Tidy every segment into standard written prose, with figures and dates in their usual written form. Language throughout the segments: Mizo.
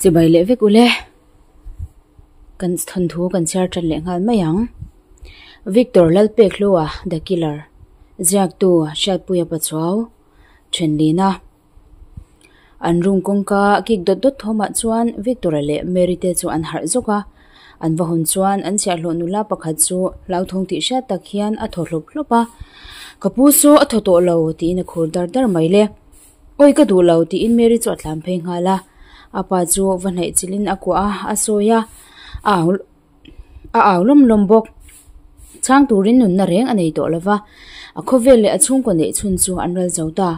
Chibai leh vek ule. Kan thawnthu kan chhiar tan leh nghal mai ang. Victor Lalpekhlua The Killer Ziaktu Hriatpuia Pachuau Thenlina An room kawngka kik dawt dawt thawmah chuan Victor-a leh Mary te chu an harh zawk a. An va hawn chuan an chhiahhlawh nula pakhat chu hlauthawng tih hriat tak hian a thaw hlawp hlawp a. Ka pu saw a thaw tawh lo tiin a khur dar dar mai le. Awi ka duh lo tiin Mary chu a tlan phei nghal a. A pa chu va hnaih chilhin a kuah a, a sawi a, a au a au lawm lawm bawk. Chhang turin nunna reng a nei tawh lo va, a khawvel leh a chhungkaw neih chhun chu an ral zo ta.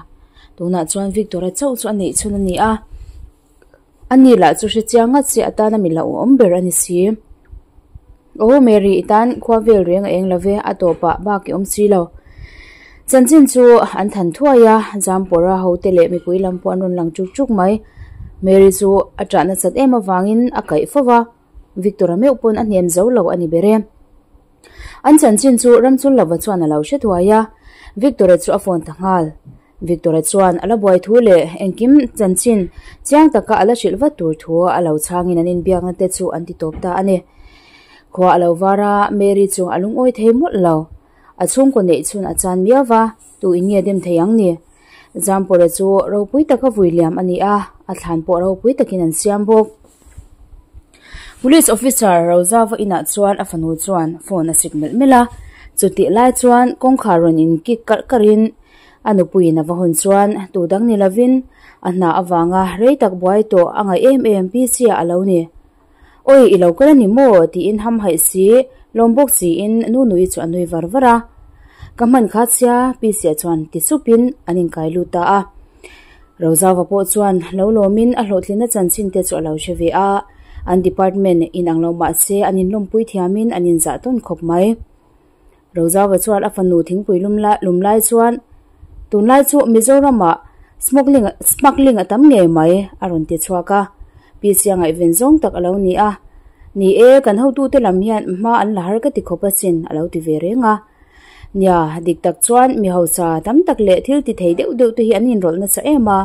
Tunah chuan Victor-a chauh chu a neih chhun a ni a, a ni lah chu hre chiang ngat se atana mi hlauhawm ber a ni si. Aw Mary, i tan khua vel reng a eng lo ve, a tawpah bak i awm si lo. Chanchin chu an than thuai a, Zampawra hote leh mipui lam pawh an rawn lang chuk chuk mai. Mary chu a ṭah nasat em avangin a kaih fo va. Victor-a meuh pawn a hnem zo lo a ni ber e. An chanchin chu Ramchul lova chuan a lo hre thuai a, Victor-a chu a phone ta nghal. Victor-a chuan a la buai thu leh engkim chanchin chiang taka a la hrilh vat tur thu a lo chhangin an inbiakna te chu an ti tawp ta a ni. Khua a lo var a, Mary chu a lungawi thei mawlh lo. A chhungkaw neih chhun a chan miau va, tu in nge dem thei ang ni? Zampawra chu ropui taka vui liam a ni a, a thlan pawh ropui takin an siam bawk. Police officer Rozava inah chuan a fanu chuan phone a sik melh melh a, chutih lai chuan kawngkhar rawn in kik karh karhin a nupuiin a va hawn chuan tu dang ni lovin a hna avanga rei tak buai tawh a ngaih em em PC ah a lo ni. Awi i lo kal a ni maw? tiin hamhaih si, lawm bawk siin nu nui chu a nui var var a. Ka hman kha sia, Pisia chuan ti supin an inkai lut ta a. Rozava pawh chuan lo lawmin a hlawhtlinna chanchin te chu a lo hre ve a, an department inang lo mah se an inlawmpui thiamin an inzah tawn khawp mai. Rozava chuan a fanu thingpui lum lai lum lai chuan tunlai chu Mizoramah smuggling smuggling a tam ngei mai a rawn ti chhuak a, Pisia ngaihven zawng tak a lo ni a, Ni e, kan hotute lam hian hma an la har ka ti khawp asin a lo ti ve reng a. Nia, dik tak chuan mi hausa tam tak leh thil ti thei deuh deuh te hi an inrawlh nasa em a,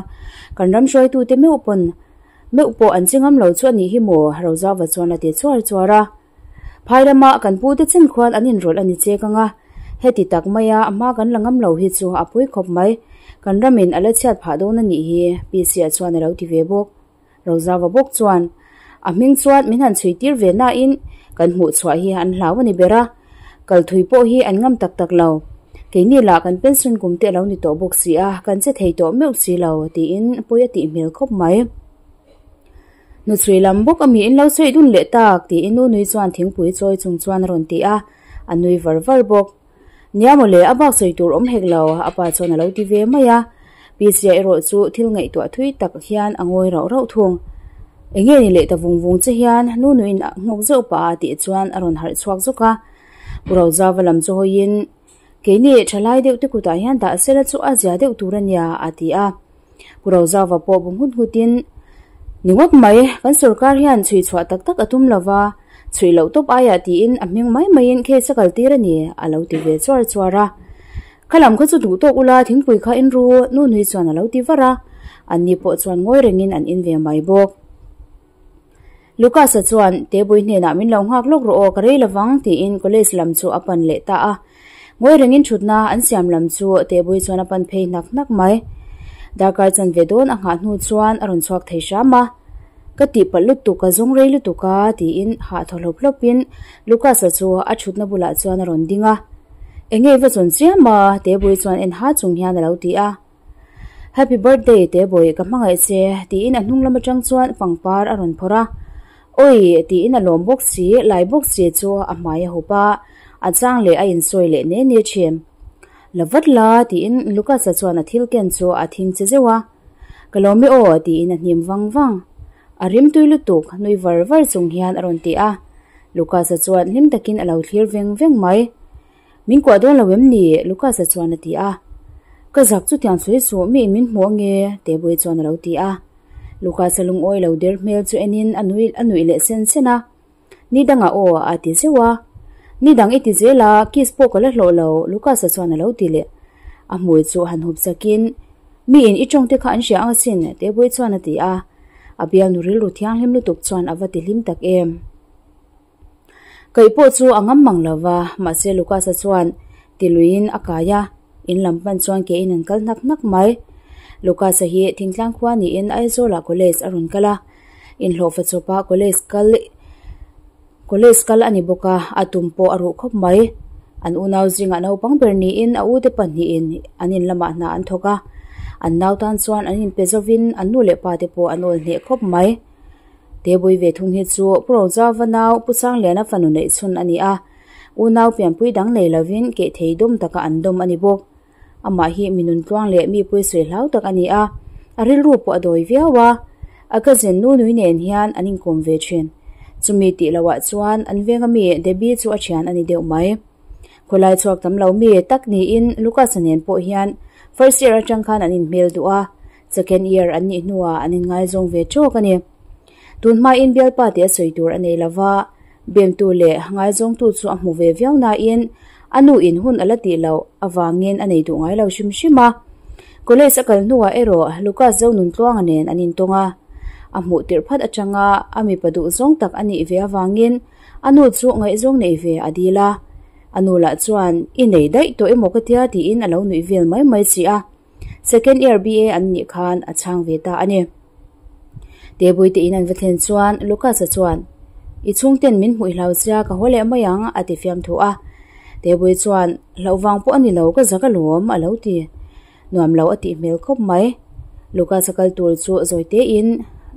kan ram hruaitute meuh pawn meuh pawh an che ngam lo chu a nih hi maw? Rozava chuan a ti chuar chuar a. Phai lama kan pu te chen khuan an inrawlh a ni chek ang a, heti tak maia a hma kan la ngam lo hi chu a pui khawp mai, kan ramin a la chhiat phah dawn a nih hi, Pc-a chuan a lo ti ve bawk. Rozava bawk chuan, A hming chuan min han chhui tir ve nain kan hmuh chhuah hi an hlau a ni ber a, kal thui pawh hi an ngam tak tak lo. Keini lah kan pension kum te a lo ni tawh bawk si a, kan che thei tawh meuh si lo, tiin pawi a tih hmel khawp mai. Nuchhui lam bawk a mi in lo sawi dun leh tak, tiin nu nui chuan thingpui chawi chung chuan a rawn ti a, a nui var var bawk. Nia mawle, a bak sawi tur awm hek lo, a pa chuan a lo ti ve mai a. Pisia erawh chu thil ngaihtuah thui tak hian a ngawi rauh rauh thung. Eng nge ni leh ta vung vung che hian nu nuin a nghawk zeuh pah a tih chuan a rawn harh chhuak zawk a. Pu Rozava lam chu hawiin, Keini thalai deuh te kutah hian dah sela chu a zia deuh tur a nia, a ti a. Pu Rozava pawh bu nghut nghutin, Ni ngawt mai, kan sorkar hian chhui chhuah tak tak a tum lo va, chhui loh tawp aiah tiin a hming mai maiin case a kal tir a ni, a lo ti ve chuar chuar a. Kha lam kha chu duh tawk ula thingpui kha in ru, nu nui chuan a lo ti var a. Anni pawh chuan ngawi rengin an in ve mai bawk. Lucas-a chuan, Tebui hnenah min lo nghak lawk rawh aw, ka rei lovang, tiin college lam chu a pan leh ta a. Ngawi rengin thutna an siam lam chu Tebui chuan a pan phei hnak hnak mai. Darkar chanve dawn a nghah hnu chuan a rawn chhuak thei hram a. Ka tihpalh lutuk, ka zawng rei lutuk a, tiin hah thaw hlawp hlawpin Lucas-a chu a thutna bulah chuan a rawn ding a. Eng nge i va zawn chiam a? Tebui chuan en ha chung hian a lo ti a. Happy birthday Tebawih ka hmangaih che tiin a hnung lam atang chuan pangpar a rawn phawrh a. Awi tiin a lawm bawk si, lai bawk si chu a hmai a hup a, a chang leh a insawi leh ne ne thin. La vat la tiin Lucas-a chuan a thil ken chu a thing che zeuh a. Ka lawm e aw tiin a hnim vang vang. A rim tui lutuk nui var var chung hian a rawn ti a. Lucas-a chuan hlim takin a lo thlir veng veng mai. Min kuah dawn lo em ni? Lucas-a chuan a ti a. Ka zak chutiang sawi suh, mi in min hmu ange, Tebui chuan a lo ti a. Lucas-a lungawi lo der hmel chu enin a nui a nuih leh sen sen a. Ni dangah aw, a ti zeuh a. Ni dang i ti zel a, kiss pawh ka la hlawh lo, Lucas-a chuan a lo ti leh. A hmui chu han hup sakin, Mi in i tawng te kha an hria ang asin, Tebui chuan a ti a. A bialnu rilru thianghlim lutuk chuan a va ti hlim tak em. Kaih pawh chu a ngam mang lo va, mahse Lucas-a chuan ti luiin a kai a, in lam pan chuan ke in an kal hnak hnak mai. Lucas-a hi thingtlang khua niin Aizawl-ah college a rawn kal a, inhlawhfa chawpa college kal college kal a ni bawk a, a tum pawh a ruh khawp mai. An unau zingah naupang ber niin a ute pahnihin an in lamah hna an thawk a, an nau tan chuan an inpe zovin an nu leh pa te pawh an awl hneh khawp mai. Tebui ve thung hi chu Pu Rozava nau Pu Sangliana fanu neih chhun a ni a, unau pianpui dang nei lovin keh thei dawm taka an dawm a ni bawk. Amah hi mi nuntluang leh mi puisawi hlau tak a ni a, a rilru pawh a dawi viau a, a cousin nu nui nen hian an inkawm ve thin. Chumi tih loah chuan an venga mi Debbie chu a thian a ni deuh mai. Khawlai chhuak tam lo mi tak niin Lucas-a nen pawh hian first year atang khan an inhmel duh a, Second year an nih hnuah an inngaizawng ve tawk a ni. Tun hmain bialpa tih a sawi tur a nei lova, bemtu leh ngaizawngtu chu a hmu ve viau nain a nu in hun a la tih loh avangin a nei duh ngai lo hrim hrim a. College a kal hnuah erawh Lucas Zonuntluanga nen an intawng a, a hmuh tirh phat atanga a mipa duhzawng tak a nih ve avangin a nu chu ngaihzawng nei ve a dil a. A nu lah chuan i nei daih tawh emaw ka tia tiin a lo nuih vel mai mai si a. Second year BA an nih khan a chhang ve ta a ni. Tebui te in an va thlen chuan Lucas-a chuan, I chhungten min hmuh i hlau sia ka haw leh mai ang a ti fiamthu a. Tebui chuan, Hlauh vang pawh a ni lo ka zak alawm a lo ti. Nuam lo a tih hmel khawp mai. Lucas-a kal tur chu zawi tein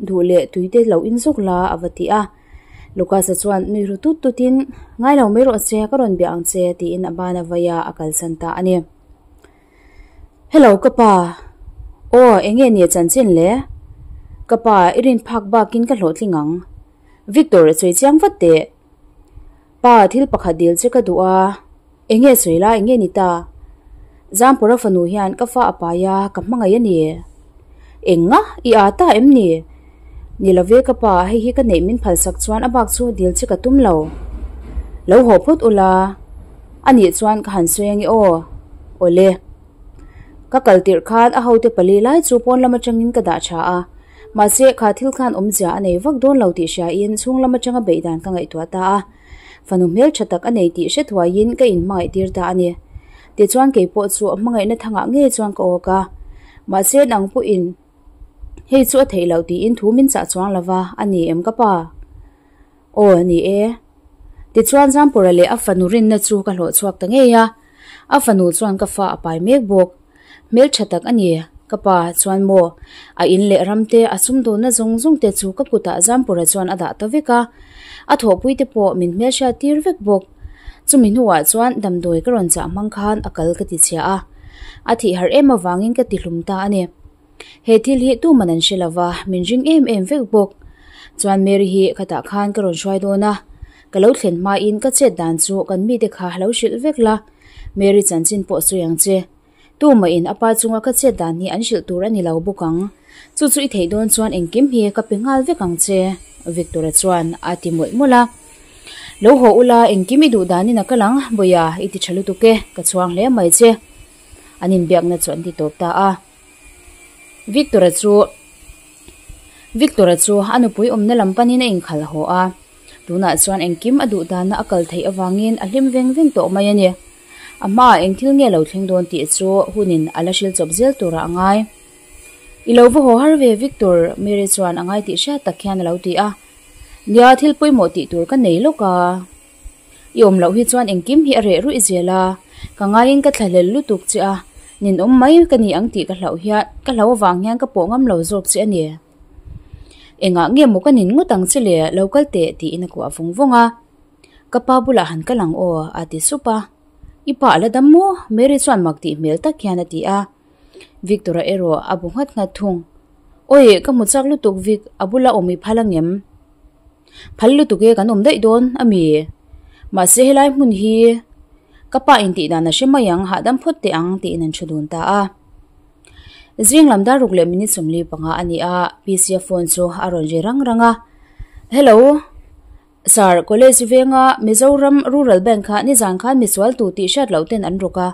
duh leh tui te lo in zawk la a va ti a. Lucas-a chuan nui ru tut tutin, Ngai lo mai rawh che ka rawn biah ang che tiin a ban a vai a, a kalsan ta a ni. Hello ka pa. Aw enge ni a chanchin le? Ka pa i rin phak bakin ka hlawhtling ang. Victor a sawi chiang vat teh. Pa thil pakhat dil che ka duh a. Enge sawi la enge ni ta? Zampura fanu hian ka fa a pai a ka hmangaih a ni. Enga i aa ta em ni? Ni lo ve ka pa hei hi ka neih min phalsak chuan a bak chu dil che ka tum lo. Lo haw phawt ula. A nih chuan ka han sawi ange aw. Awle. Ka kal tirh khan a hote pali lai chu pawn lam atangin ka dah tha a. Mahse kha thil khan awmzia a nei vak dawn lo tih hriain chhung lam atanga beih dan ka ngaihtuah ta a. Fanu hmel tha tak a nei tih hre thuaiin ka inhmangaih tir ta a ni. Tichuan kei pawh chu hmangaihna thangah ngei chuan ka awk a. Mahse nang pawhin hei chu a theih loh tiin thu min chah chuang lova a ni em ka pa? Aw ni e. Tichuan Zampura leh a fanu rinna chu ka hlawh chhuak ta ngei a. A fanu chuan ka fa a pai mek bawk. Hmel tha tak a ni. Ka pa chuan maw a in leh ram te a sumdawnna zawng zawng te chu ka kutah Zampura chuan a dah ta vek a. A thawhpui te pawh min hmelhriat tir vek bawk. Chumi hnuah chuan damdawi ka rawn chah hmang khan a kal ka ti chhia a. A thih harh em avangin ka ti hlum ta a ni. He thil hi tuman an hre lova, min ring em em vek bawk. Chuan Mary hi khatah khan ka rawn hruai dawn a, ka lo thlen hmain ka chet dan chu kan mite kha lo hrilh vek la, Mary chanchin pawh sawi ang che. Tumahin a pa chunga ka chet dan hi an hrilh tur a ni lo bawk ang. Chu chu i theih dawn chuan engkim hi ka pe nghal vek ang che, Victor-a chuan a ti mawlh mawlh a. Lo haw ula, engkim i duh danin a kal ang, Bawia, i ti tha lutuk e, ka chhuang hle mai che. An inbiakna chu an ti tawp ta a. Victor-a chu Victor-a chu a nupui awmna lam panin a inkhalh haw a, tunah chuan engkim a duh dana a kal theih avangin a hlim veng veng tawh mai a ni. A hmaah eng thil nge lo thleng dawn tih chu hunin a la hril chawp zel turah a ngai. I lo va haw har ve Victor, Mary chuan a ngai tih hriat tak hian a lo ti a. Nia, thil pawimawh tih tur ka nei lawk a. I awm loh hi chuan engkim hi a reh ruih zel a, ka ngaiin ka thlahlel lutuk che a, ninawm mai ka ni ang tih ka hlauh hian ka hlau avang hian ka pawh ngam lo zawk che a ni. Engah nge maw ka nin ngawt ang che le, lo kal teh tiin a kuah vawng vawng a. Ka pa bulah han kal ang aw a ti sup a. I pa a la dam maw? Mary chuan mak tih hmel tak hian a ti a. Victor-a erawh a bu nghat nghat thung. Awi, ka hmu chak lutuk Vic, a bula awm i phal angem? Phal lutuk e kan awm daih dawn a mi? Mahse helai hmun hi ka pa in tih dan a hre mai ang, hahdam phawt teh ang tiin an thu dun ta a. Zing lam dar ruk leh minute 45 a ni a, PC-a phone chu a rawn ri rang rang a. Hello. Sir, College venga Mizoram Rural Bank kha nizan khan misual tu tih hriat loh ten an rawk a,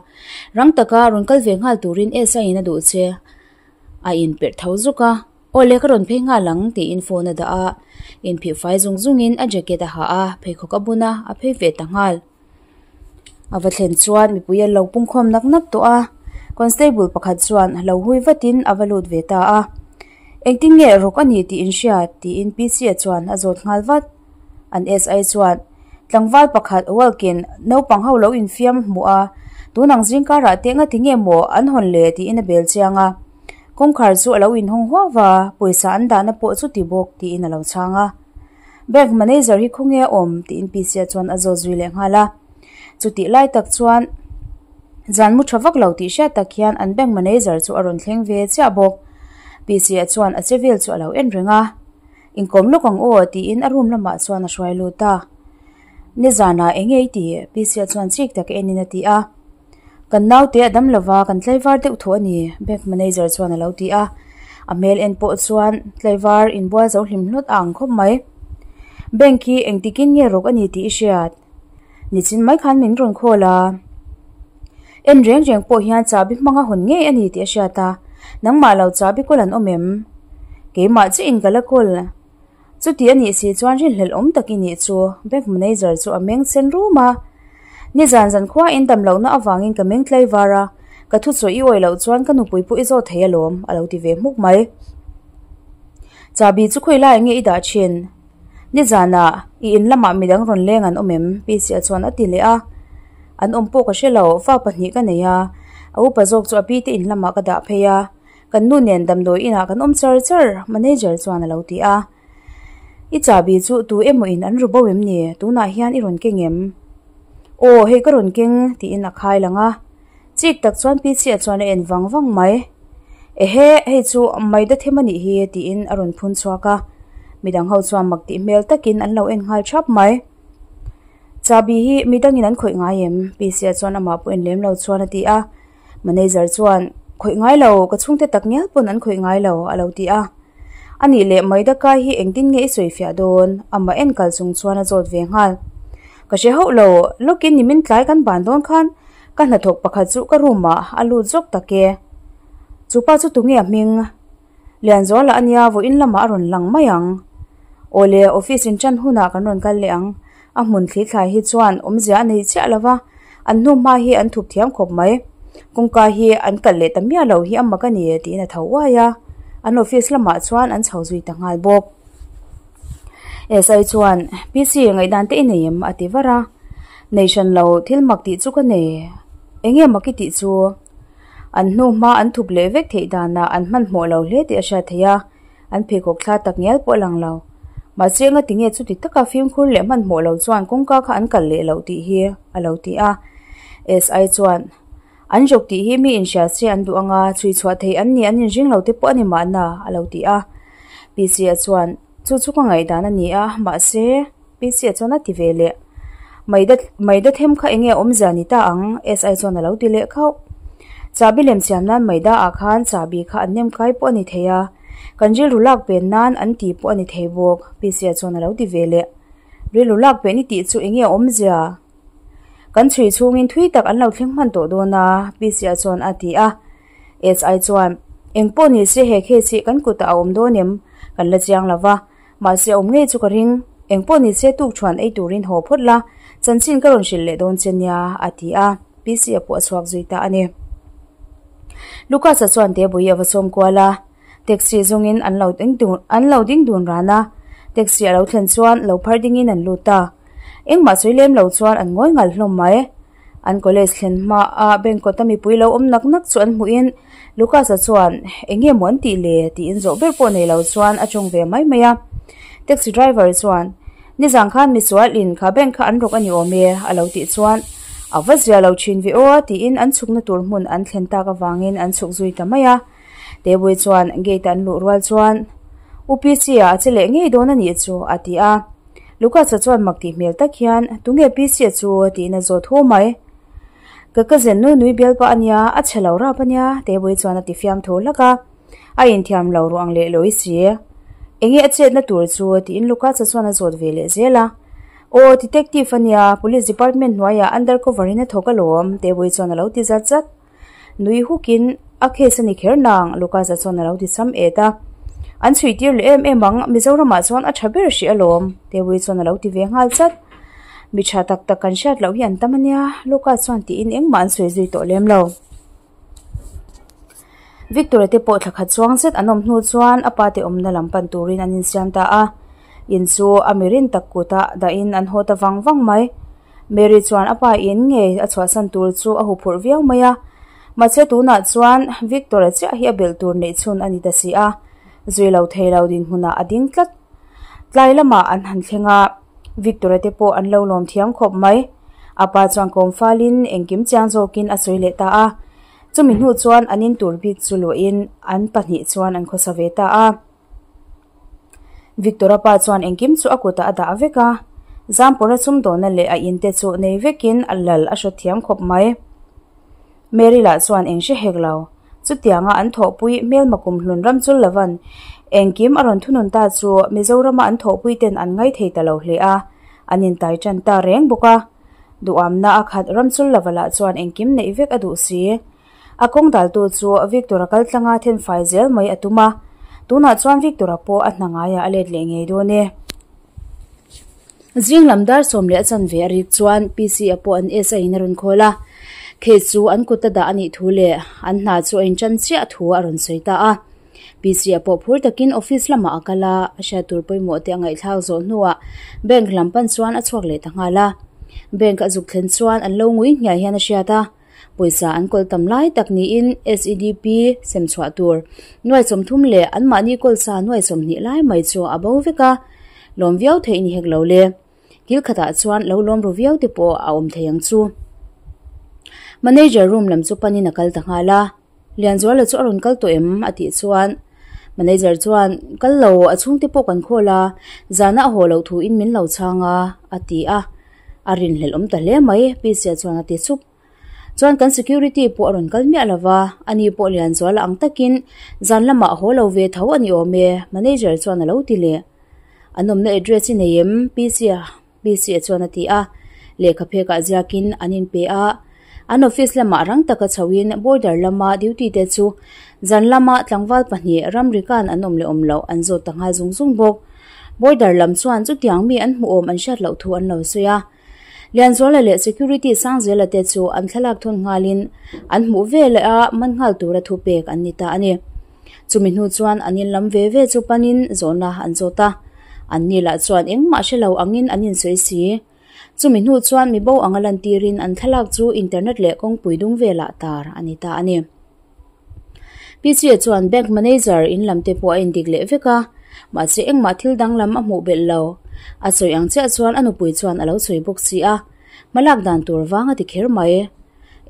rang taka rawn kal ve nghal turin SI in a duh che. A inperh tho zuk a. Aw le ka rawn phei nghal ang tiin phone a dah a, inphih fai zung zungin a jacket a ha a, pheikhawk a bun a, a phei ve ta nghal. A va thlen chuan mipui an lo pungkhawm nak nak tawh a, constable pakhat chuan lo hui vatin a va lut ve ta a. Engtin nge rawk a ni tih in hria? tiin PC-a chuan a zawt nghal vat. An SI chuan, Tlangval pakhat Walk-in naupang ho lo infiam a hmuh a, tun ang zing karah te ngati nge maw an hawn le tiin a bel chiang a. Kawngkhar chu a lo inhawng huau va, pawisa an dahna pawh chu ti bawk tiin a lo chhang a. Bank manager hi khawnge a awm? tiin PC-a chuan a zawt zui leh nghal a. Chutih lai tak chuan zan mu tha vak lo tih hriat tak hian an bank manager chu a rawn thleng ve chiah bawk. PC-a chuan a che vel chu a lo en reng a. Inkawm lawk ang aw tiin a room lamah chuan a hruai lut a. Nizanah eng nge i tih? PC-a chuan chik tak enin a ti a. Kan naute a dam lova, kan tlaivar deuh thaw a ni, bank manager chuan a lo ti a. A hmel en pawh chuan tlaivar inbual zo hlim hlawt a ang khawp mai. Bank hi engtikin nge rawk a ni tih i hriat? Nichin mai khan min rawn call a. En reng reng pawh hian chahbi hmanga hawn ngei a ni tih a hriat a. Nangmah lo chahbi kawl an awm em? Keimah chiah in ka la kawl. Chuti a nih si chuan rinhlelh awm tak i nih chu, bank manager chu a meng sen rum a. Nizan zan khua in dam lohna avangin ka meng tlai var a, ka thusawi i awih loh chuan ka nupui pawh i zawt thei alawm, a lo ti ve hmuk mai. Chahbi chu khawi lai nge i dah thin? Nizanah i in lamah midang rawn leng an awm em? Pc-a chuan a ti leh a. An awm pawh ka hre lo, fa pahnih ka nei a, a upa zawk chu a pi te in lamah ka dah phei a. Kan nu nen damdawi inah kan awm char char, manager chuan a lo ti a. I chahbi chu tu emaw in an ru bo em ni? Tunah hian i rawn keng em? Aw, hei ka rawn keng, tiin a khai lang a. Chik tak chuan pi chiah chuan a en vang vang mai. Ehe, hei chu Maida them a nih hi, tiin a rawn phun chhuak a. Midang ho chuan mak tih hmel takin an lo en nghal thap mai. Chahbi hi midangin an khawih ngai em? Pi chiah chuan amah pawh en lem lo chuan a ti a. Manager chuan, Khawih ngai lo, ka chhungte tak ngial pawn an khawih ngai lo, a lo ti a. A nih leh Maidaka hi engtin nge i sawi fiah dawn? Amah en kal chung chuan a zawt ve nghal. Ka hre hauh lo, lawkin nimin tlai kan ban dawn khan ka hnathawk pakhat chu ka room ah a lut zawk tak e. Chupa chu tunge a hming? Lianzuala a nia, vawiin lamah a rawn lang mai ang. Awle, office in ṭan hunah kan rawn kal leh ang. A hmun thli thlai hi chuan awmzia a nei chiah lo va, an hnu hma hi an thup thiam khawp mai. Kawngka hi an kalh leh ta miah lo hi a mak a ni tiin a tho uai a, an office lamah chuan an chho zui ta nghal bawk. SI chuan, PC, ngaihdan te i nei em? a ti var a. Nei hran lo, thil mak tih chu ka nei. Eng nge mak i tih chu? An hnu hma an thup leh vek theih danah an hmanhmawh lo hle tih a hriat theih a. An pheikhawk thla tak ngial pawh a lang lo. Mahse engati nge chuti taka fimkhur leh hmanhmawh lo chuan kawngka kha an kal leh loh tih hi a lo ti a. SI chuan, An rawk tih hi mi inhria se an duh anga chhui chhuah theih an ni an inring lo te pawh a ni mahna a lo ti a. PC-a chuan, Chu chu ka ngaihdan a ni a, mahse PC-a chuan a ti ve leh. Maida Maida them kha enge a awmzia ni ta ang? SI chuan a lo ti leh khauh. Chahbi lem siam nan Maida ah khan chahbi kha an nem kai pawh a ni thei a, kan rilru lak pen nan an ti pawh a ni thei bawk, PC-a chuan a lo ti ve leh. Rilru lak pen i tih chu enge a awmzia? Kan chhui chhungin thui tak an lo thleng hman tawh dawn a, PC-a chuan a ti a. SI chuan, Eng pawh ni se he case hi kan kutah a awm dawn em? Kan la chiang lo va. Mahse awm ngei chu ka ring. Eng pawh ni se tuk thuan ei turin haw phawt la, chanchin ka rawn hrilh leh dawn che nia, a ti a. PC-a pawh a chhuak zui ta a ni. Lucas-a chuan Tebui a va sawm kual a. Taxi zawngin an lo ding dun an lo ding dun ran a. Taxi a lo thlen chuan lo phar dingin an lut ta. Engmah sawi lem lo chuan an ngawi ngal hlawm mai. An college thlen hma a bank kawta mipui lo awm nak nak chu an hmuhin Lucas-a chuan eng nge maw an tih le tiin zawh ber pawh nei lo chuan a tawng ve mai mai a. Taxi driver chuan nizan khan misual in kha bank kha an rawk a ni awm e a lo tih chuan a va zia lo thin ve aw tiin an chhukna tur hmun an thlen tak avangin an chhuk zui ta mai a. Tebui chuan gate an luh rual chuan U PC-a a che leh ngei dawn a nih chu a ti a. Lucas-a chuan mak tih hmel tak hian, Tunge PC-a chu? tiin a zawt hu mai. Ka cousin nui nui bial pah a nia, a chhe lo rap a nia, Tebui chuan a ti fiam tho hlak a. A inthiam lo ruang leh lawi si. Enge a chetna tur chu? tiin Lucas-a chuan a zawt ve leh zel a. Aw, detective a nia, police department hnuaiah undercover in a thawk alawm, Tebui chuan a lo ti zat zat. Nui hukin, A case a ni kher nang, Lucas-a chuan a lo ti cham et a. An chhui tir leh em em ang, Mizoramah chuan a tha ber hrih alawm, Tewii chuan a lo ti ve nghal chat. Mi tha tak tak kan hriat loh hi an tam ania, Luca chuan tiin engmah an sawi zui tawh lem lo. Victor-a te pawh thla khat chuang zet an awm hnu chuan a pa te awmna lam pan turin an insiam ta a, in chu a mirin tak kutah dahin an haw ta vang vang mai. Mary chuan a pa in ngei a chhuahsan tur chu a huphurh viau mai a, mahse tunah chuan Victor-a chiah hi a belh tur neih chhun a ni ta si a, zui lo thei lo dinhmunah a ding tlat. Tlai lamah an han thleng a, Victor-a te pawh an lo lawm thiam khawp mai. A pa chuan kawm falin engkim chiang zawkin a sawi leh ta a, chumi hnu chuan an in tur bik chu luahin an pahnih chuan an khawsa ve ta a. Victor-a pa chuan engkim chu a kutah a dah vek a, Zampawra sumdawhna leh a in te chu nei vekin a lal a hrawt thiam khawp mai. Mary lah chuan eng hre hek lo. Chutianga an thawhpui hmelma kumhlun ram chul lovan engkim a rawn thunun ta chu Mizorama an thawhpui ten an ngai thei ta lo hle a, an intai tan ta reng bawk a. Duhamna a khat ram chul lova lah chuan engkim neih vek a duh si. A kawng daltu chu Victor-a kal tlanga thenfai zel mai a tum a, tunah chuan Victor-a pawh a hna ngaiah a let leh ngei dawn e. Zing lam dar sawm leh a chanve a rik chuan PC-a pawh an SI in a rawn khawl a, case chu an kut a dah a nih thu leh an hna chu a inṭan chiah thu a rawn sawi ta a. PC-a pawh phur takin office lamah a kal a, a hriat tur pawimawh te a ngaihthlak zawh hnuah bank lam pan chuan a chhuak leh ta nghal a. Bank a zuk thlen chuan an lo ngui nghiai hian a hriat a. Pawisa an kawl tam lai tak niin SEDP sem chhuah tur nuai 30 leh anmahni kawl sa nuai 20 lai mai chu a bo vek a, lawm viau theih ni hek lo le. Kil khatah chuan lo lawm ru viau te pawh a awm thei ang chu. Manager room lam chu panin a kal ta nghal a, Lianzuala chu a rawn kal tawh em? a tih chuan Manager chuan, Kal lo, a chhungte pawh kan khawl a, zana a haw loh thuin min lo chhang a, a ti a. A rinhlelh awm ta hle mai, Pisia chuan a ti sup. Chuan kan security pawh a rawn kal miah lo va, ani pawh Lianzuala ang takin zan lamah a haw lo ve tho a ni awm e, manager chuan a lo ti leh. An awmna address i nei em? Pisia Pisia chuan a ti a. Lehkha phekah ziakin an inpe a. An office lamah rang taka chhoin border lama duty te chu zan lama tlangval pahnih ramrikan an awm leh awm loh an zawt ta nghal zung zung bawk. Border lam chuan chutiang mi an hmuh awm an hriat loh thu an lo sawi a. Lianzuala leh Security Sangzela te chu an thlalak thawn nghalin an hmuh ve leh a man nghal tura thupek an ni ta a ni. Chumi hnu chuan an in lam ve ve chu panin zawhna an zawt a. Anni lah chuan engmah hre lo angin an insawi si. Chumi hnu chuan mi bo anga lantirin an thlalak chu internet leh kawngpui dung velah tar a ni ta a ni. Pichia chuan bank manager in lam te pawh a indik leh vek a, mahse engmah thil danglam a hmuh belh lo. A sawi ang chiah chuan a nupui chuan a lo sawi bawk si a, hmalak dan tur vang a ti kher mai.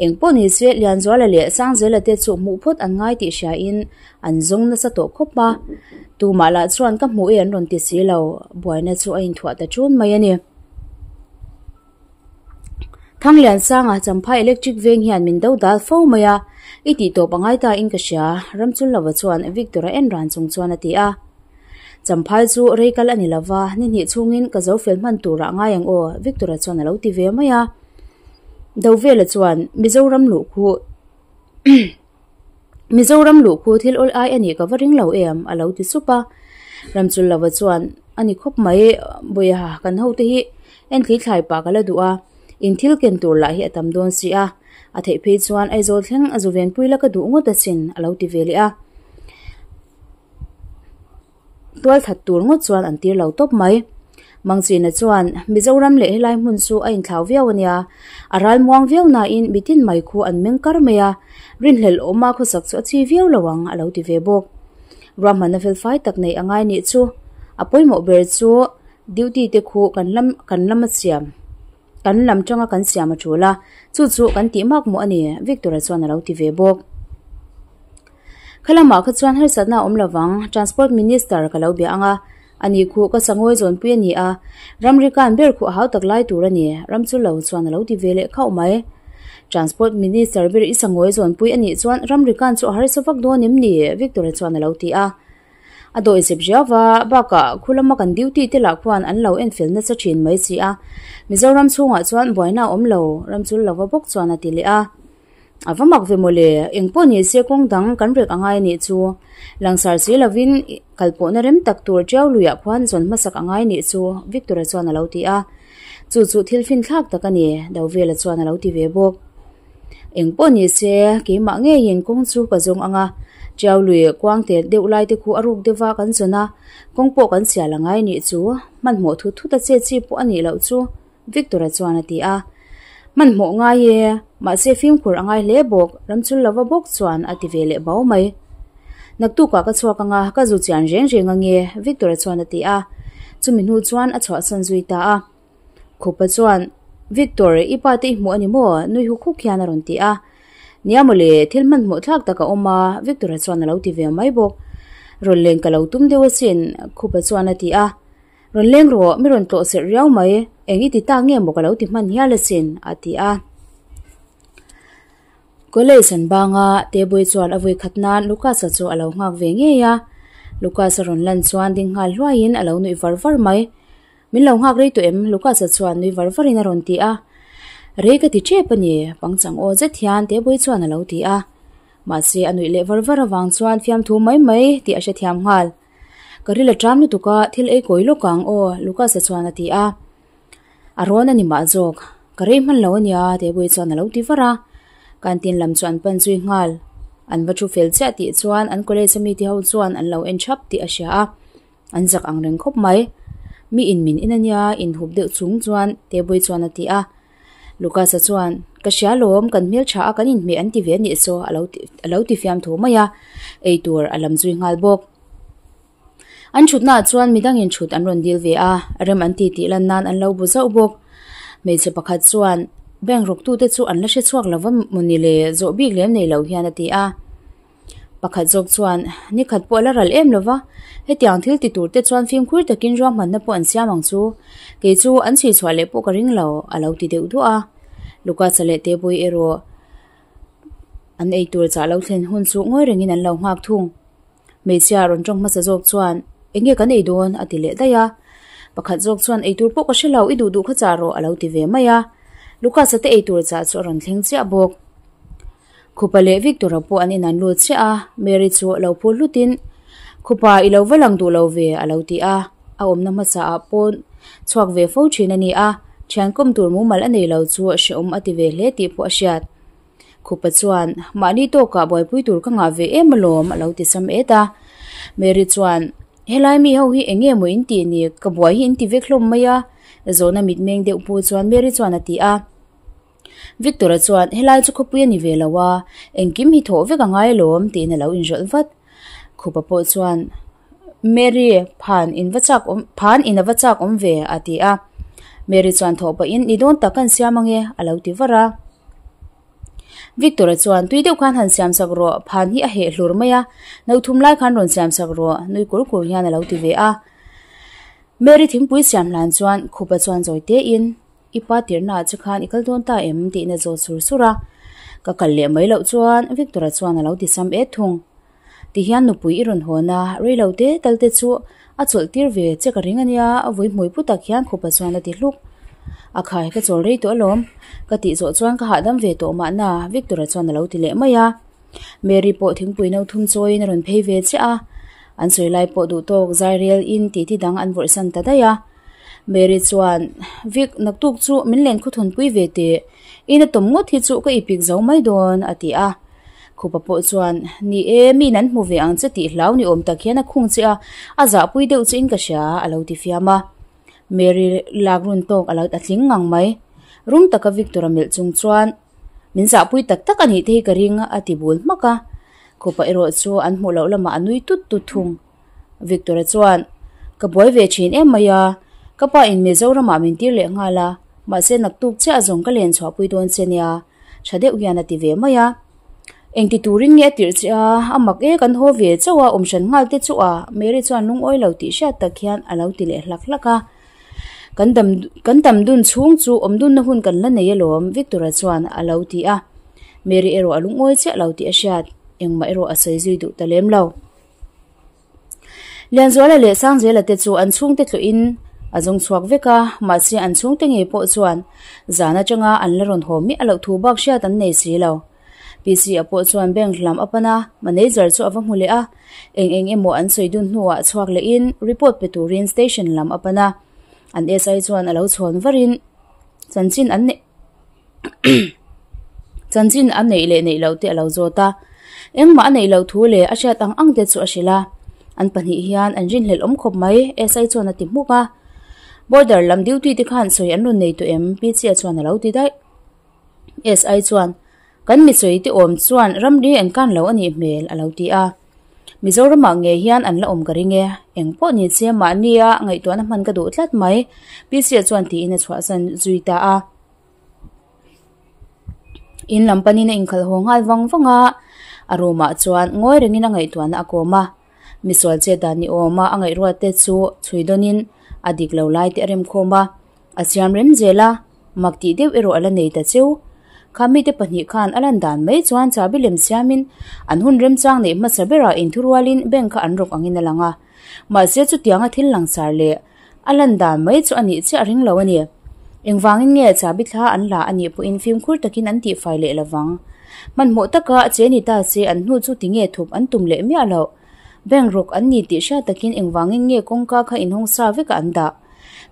Eng pawh ni se Lianzuala leh Sangzela te chu hmuh phawt an ngai tih hriain an zawng nasa tawh khawp a, tumah lah chuan ka hmuh e an rawn ti si lo, buaina chu a inthuah ta ṭun mai a ni. Thangliansanga Champhai Electric Veng hian min do dal fo mai a, i tih tawp a ngai ta in ka hria, Ramchunlova chuan Victor-a en ran chung chuan a ti a. Champhai chu rei kal a ni lova, ni hnih chhungin ka zo fel hman turah ngai ang aw, Victor-a chuan a lo ti ve mai a. Dovela chuan Mizoram luh khu Mizoram luh khu thil awl ai a nih ka va ring lo em? a lo ti sup a. Ramchunlova chuan, A ni khawp mai, Bawiha, kan hote hi enthli thlai pah ka la duh a, in thil ken tur lah hi a tam dawn si a, a theih phei chuan Aizawl thleng a zu venpui la ka duh ngawt asin, a lo ti ve leh a. Tual that tur ngawt chuan an tir lo tawp mai. Mangchina chuan, Mizoram leh helai hmun chu a inthlau viau a nia. A ral muang viau nain mitin mai khu an meng kar mai a, rinhlelh awma khawsak chu a chi viau lo ang, a lo ti ve bawk. Ruahmanna felfai tak neih a ngai nih chu a pawimawh ber chu duty te khu kan lam kan lama siam kan lam tanga kan siam a tul a, chu chu kan tih mak mawh a ni, Victor-a chuan a lo ti ve bawk. Kha lamah kha chuan harsatna a awm lo vang, Transport Minister ka lo bia ang a, ani khuh ka sangawi zawnpui a ni a, ramri kan ber khuh hau tak lai tur a ni, ram chu lo chuan a lo ti ve leh khauh mai. Transport Minister ber i sangawi zawnpui a nih chuan ramri kan chu a harsa vak dawn em ni? Victor-a chuan a lo ti a. A dawih zep riau va, bakah khu lama kan duty te lah khuan an lo enfel nasa thin mai si a, Mizoram chhungah chuan buaina a awm lo, ram chu lova bawk chuan a ti leh a. A va mak ve mawle, eng pawh ni se kawng dang kan rek a ngai a nih chu. Langsar si lovin kal pawhna rem tak tur ṭiau luiah khuan zawn hmasak a ngai nih chu, Victor-a chuan a lo ti a. Chu chu thil finthlak tak a ni, Dovela chuan a lo ti ve bawk. Eng pawh ni se, keimah ngeiin kawng chu ka zawng ang a, ṭiau lui kuang tet deuh lai te khu a ruk deuh a kan zawn a, kawng pawh kan sial a ngai nih chu, hmanhmawh thut thut a che chi pawh a nih loh chu. Victor-a chuan a ti a. Hmanhmawh ngai e, mahse fimkhur a ngai hle bawk, ramchul lova bawk chuan a ti ve leh bau mai. Naktukah ka chhuak anga ka zu chian reng reng ange, Victor-a chuan a ti a. Chumi hnu chuan a chhuahsan zui ta a. Khupa chuan, Victor, i pa te i hmuh a ni maw? nui huk huk hian a rawn ti a. Nia mawle, thil hmanhmawh thlak tak a awm a, Victor-a chuan a lo ti ve mai bawk. Rawn leng ka lo tum deuh asin, Khupa chuan a ti a. Rawn leng rawh, mi rawn tlawh serh riau mai, eng i ti ta nge maw ka lo ti hman hial asin, a ti a. College an bang a, Tebui chuan a vui khat nan Lucas-a chu a lo nghak ve ngei a. Lucas-a rawn lan chuan ding nghal hluaiin a lo nuih var var mai. Min lo nghak rei tawh em? Lucas-a chuan nui var varin a rawn ti a. Rei ka ti tep a ni, pangchang aw zet hian Tebui chuan a lo ti a. Mahse a nuih leh var var avang chuan fiamthu mai mai tih a hrethiam nghal. Ka ril a ṭam lutuk a, thil ei kawi lawk ang aw, Lucas-a chuan a ti a. A rawn a ni mah zawk. Ka rei hman lo a nia, Tebui chuan a lo ti var a. Canteen lam chu an pan zui nghal. An va thu fel chiah tih chuan an college a mite ho chuan an lo en thap tih a hria a. An zak ang reng khawp mai. Mi in min en a nia, inhup deuh chung chuan Tebui chuan a ti a. Lucas-a chuan, Ka hria lawm, kan hmel tha a, kan inhmeh an ti ve anih saw, a lo ti a lo ti fiam tho mai a, ei tur a lam zui nghal bawk. An thutnaah chuan midangin thut an rawn dil ve a, rem an ti tih lan nan an lo bu zauh bawk. Hmeichhe pakhat chuan, Bank rawktute chu an la hre chhuak lo va mawni le, zawh bik lem nei lo hian a ti a. Pakhat zawk chuan, Ni khat pawh a la ral em lo va, hetiang thil ti tur te chuan fimkhur takin ruahmanna pawh an siam ang chu. Kei chu an chhui chhuah leh pawh ka ring lo, a lo ti deuh duah a. Lucas-a leh Tebui erawh an ei tur chah lo thlen hun chu ngawi rengin an lo nghak thung. Hmeichhia rawn tawng hmasa zawk chuan, Enge kan ei dawn? a ti leh daih a. Pakhat zawk chuan, Ei tur pawh ka hre lo, i duh duh kha chah rawh, a lo ti ve mai a. Lucas-a te ei tur chah chu a rawn thleng chiah bawk. Khupa leh Victor-a pawh an inan lut chiah a, Mary chu a lo phur hlutin, Khupa, i lo va lang duh lo ve, a lo ti a. A awmna hmasa ah pawn chhuak ve fo thin a ni a, thian kawm tur mumal a nei lo chu hrehawm a ti ve hle tih pawh a hriat. Khupa chuan, Mahni tawkah buaipui tur ka ngah ve em alawm, a lo ti sam et a. Mary chuan, Helai mi ho hi eng nge maw in tih ni, ka buai hi in ti vek hlawm mai a, zawhna mitmeng deuh pu chuan Mary chuan a ti a. Victor-a chuan, Helai chu khawpui a ni ve lo a, engkim hi thawh vek a ngai alawm, tiin a lo inrawlh vat. Khupa pawh chuan, Mary, phan in va chak awm, phan in a va chak awm ve, a ti a. Mary chuan thawh pahin, Ni dawn tak kan siam ange, a lo ti var a. Victor-a chuan, Tui deuh khan han siam sak rawh, phan hi a heh hlur mai a, no thum lai khan rawn siam sak rawh, nui kur kur hian a lo ti ve a. Mary thingpui siam hlan chuan Khupa chuan zawi tein, I pa tirhnaah che khan i kal dawn ta em? tiin a zawt sur sur a. Ka kal leh mai loh chuan Victor-a chuan a lo ti sam et thung. Tihian nupui i rawn hawn a, rei lo te tal te chu a chawlh tir ve che ka ring a nia, a vui hmui pu tak hian khupa chuan a ti hluk. A khai ka chawl rei tawh alawm, ka tih zawh chuan ka hahdam ve tawh mahna Victor-a chuan a lo ti leh mai a. Mary pawh thingpui no thum chawiin a rawn phei ve chiah a, an sawi lai pawh duh tawk zai rel in titi dang an vawrh san ta daih a. Mary chuan, Vic, naktuk chu min len khawthawn pui ve teh, ina tawm ngawt hi chu ka ipik zo mai dawn, a ti a. Khupa pawh chuan, Ni e, miin an hmu ve ang che tih hlau ni awm tak hian a khung che a, a zahpui deuh che in ka hria, a lo ti fiam a. Mary lak run tawk a lo a tling ngang mai. Rum taka Victor-a melh chung chuan, Min zahpui tak tak a nih te hi ka ring, a ti bul hmak a. Khupa erawh chu an hmuh loh lamah a nui tut tut thung. Victor-a chuan, Ka buai ve thin em mai a, ka pa in Mizoramah min tir leh nghal a, mahse naktuk chiah zawng ka len chhuahpui dawn che nia, tha deuh hian a ti ve mai a. Engti turin nge a tirh che a, a mak e kan haw ve chauh a, awm hran nghal te chu a, Mary chuan lungawi lo tih hriat tak hian a lo ti leh hlak hlak a. Kan dam kan dam dun chhung chu awm dunna hun kan la nei alawm, Victor-a chuan a lo ti a. Mary erawh a lungawi chiah lo tih a hriat, engmah erawh a sawi zui duh ta lem lo. Lianzuala leh Sangzela te chu an chhungte tluin a zawng chhuak vek a, mahse an chhungte ngei pawh chuan zan atanga an la rawn haw miah loh thu bak hriat an nei si lo. PC-a pawh chuan bank lam a pan a, manager chu a va hmu leh a. Eng eng emaw an sawi dun hnuah chhuak lehin report pe turin station lam a pan a. An SI chuan a lo chhawn varin chanchin an neih chanchin a neih leh neih loh te a lo zawt a. Engmah a neih loh thu leh a hriat ang ang te chu a hrilh a. An pahnih hian an rinhlelh awm khawp mai, SI chuan a ti hmuk a. Border lam duty te khan sawi an rawn nei tawh em? Pichia chuan a lo ti daih. SI chuan, Kan mi sawi te awm chuan ramri an kan lo a nih hmel, a lo ti a. Mizoramah ngei hian an la awm ka ring e. Eng pawh ni che mahnia ngaihtuahna hman ka duh tlat mai, Pichia chuan tiin a chhuahsan zui ta a. In lam panin a inkhalh haw nghal vang vang a, a room ah chuan ngawi rengin a ngaihtuahna a kawm a. Misual chet dan ni awma a ngaihruat te chu chhui dawnin a dik lo lai te a remkhawm a, a siam rem zel a, mak tih deuh erawh a la nei ta cheu. Kha mite pahnih khan a lan dan mai chuan chabi lem siamin an hun remchang neih hmasa berah inthurualin bank kha an rawk angin a lang a. Mahse chutianga thil langsar leh A lan dan mai chu a nih chiah ring lo a ni. Engvangin nge chabi thla an la a nih pawhin fimkhur takin an tihfai leh lovang. Hmanhmawh taka che ni ta se an hnu chu tinge thup an tum leh miah loh. Bank rawk an ni tih hriat takin engvangin nge kawngka kha inhawng sa vekah an dah.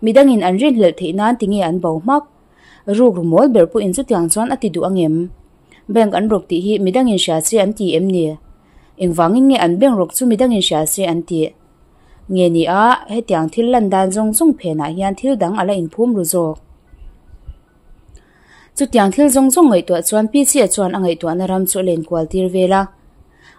Midangin an rinhlelh theih nan tinge an bo hmak. Ruk rumawl ber pawhin chutiang chuan a ti duh angem? Bank an rawk tih hi midangin hria se an ti em ni? Engvangin nge an bank rawk chu midangin hria se an tih? Nge ni a, hetiang thil lan dan zawng zawng phenah hian thil dang a la inphum ru zawk. Chutiang thil zawng zawng ngaihtuah chuan Pichia chuan a ngaihtuahna ram chu a len kual tir vel a.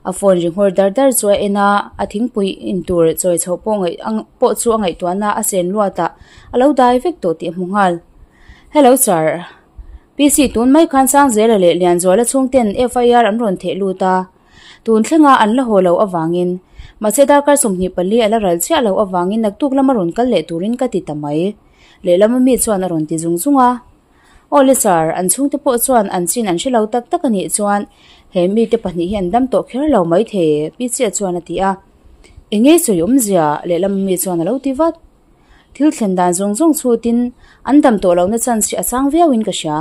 A phone ri nghawr dar dar chu a en a, a thingpui in tur chawi chhoh pawh ngaih pawh chu a ngaihtuahna a chen luatah a lo dai vek tawh tih a hmu nghal. Hello sir. PC tun mai khan Sangzela leh Lianzuala chhungten FIR an rawn theh lut a. Tun thlenga an la haw loh avangin, mahse darkar 24 a la ral chiah loh avangin naktuk lama rawn kal leh turin ka ti ta mai. Lehlama mi chuan a rawn ti zung zung a. Aw le sir, an chhungte pawh chuan an chin an hre lo tak tak a nih chuan he mite pahnih hi an dam tawh kher lo maithei, Pi Chiah chuan a ti a. Enge sawi awmzia? Lehlama mi chuan a lo ti vat. Thil thlen dan zawng zawng chhutin an dam tawh lohna chance hi a chang viauin ka hria.